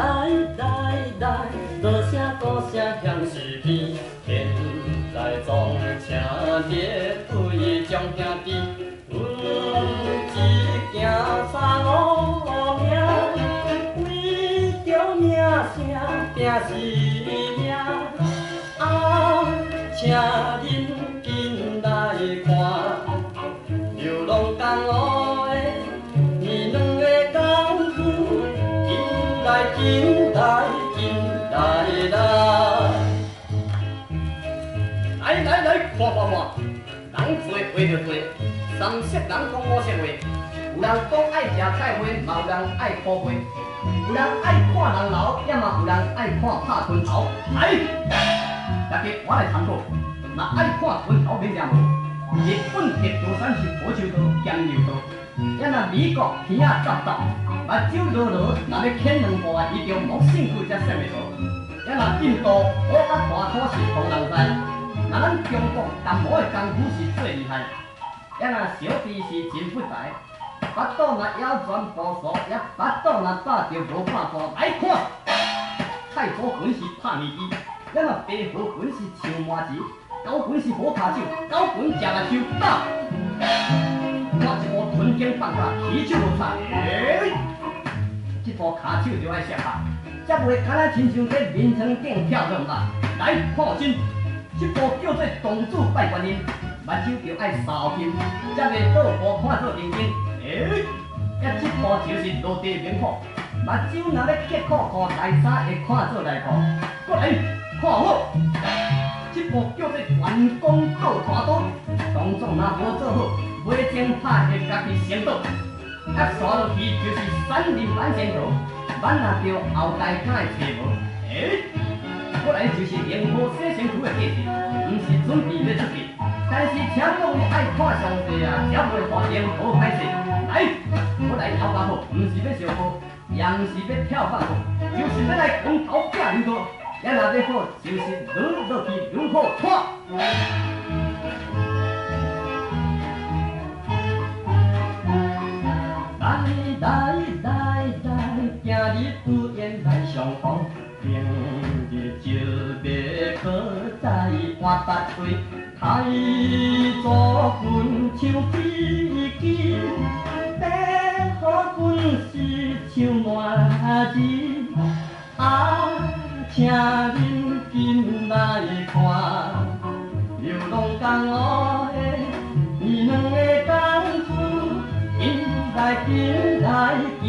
來來來，落聲鼓聲響四片，現在總請列位眾兄弟，阮一行三五名，為著名聲拼死命，啊，請恁緊來看，流浪江湖的你兩个功夫，緊來緊來緊來啦！來來來，看看看，人濟話就濟，三色人講五色話，有人講愛食菜花，嘛有人愛苦瓜，有人愛看人老，也嘛有人愛看拍拳頭。來，大家我來參考，若愛看拳頭免驚無，日本極道山是保守道兼柔道，也若美國鼻仔雜鬥，目睭濁濁，若欲牽兩步啊，伊就莫身軀才算會倒。也若印度烏甲大土是唐人在。若咱中國淡薄的功夫是最厲害，也若小弟是真不才，腹肚若枵全部數，也腹肚若飽著無半步。來看，太祖拳是拍面機，也若白虎拳是像麻糍，狗拳是好跤手，狗拳食目手打。看一步臀肩放假，起手無差，欸，這步跤手就愛摔下，才袂敢若親像佇眠床頂跳轉吧。來看真。這步叫做童子拜觀音，目睭就愛掃金，才袂倒步看做認真。欸，啊這步就是落地猛虎，目睭若欲結褲褲，內衫會看做內褲。過來看好，這步叫做關公倒拖刀，動作若無做好，尾前拍會家己先倒。啊，煞落去就是三林反仙桃，咱若著後台敢會揣無？欸。過來就是靈活洗身軀的計策，毋是準備欲出去，但是請各位愛看詳細啊，才袂予靈活歹勢。來，我來頭家好，毋是欲相報，也毋是欲跳放過，就是欲來拳頭拼柔道。也若欲好，就是愈落去愈好看。來來來來，今日有緣來相逢。明日就欲閣再換別位，太祖拳像飛機，白虎拳是像麻糍。啊，請恁緊來看，流浪江湖的你兩个功夫，緊來緊來緊。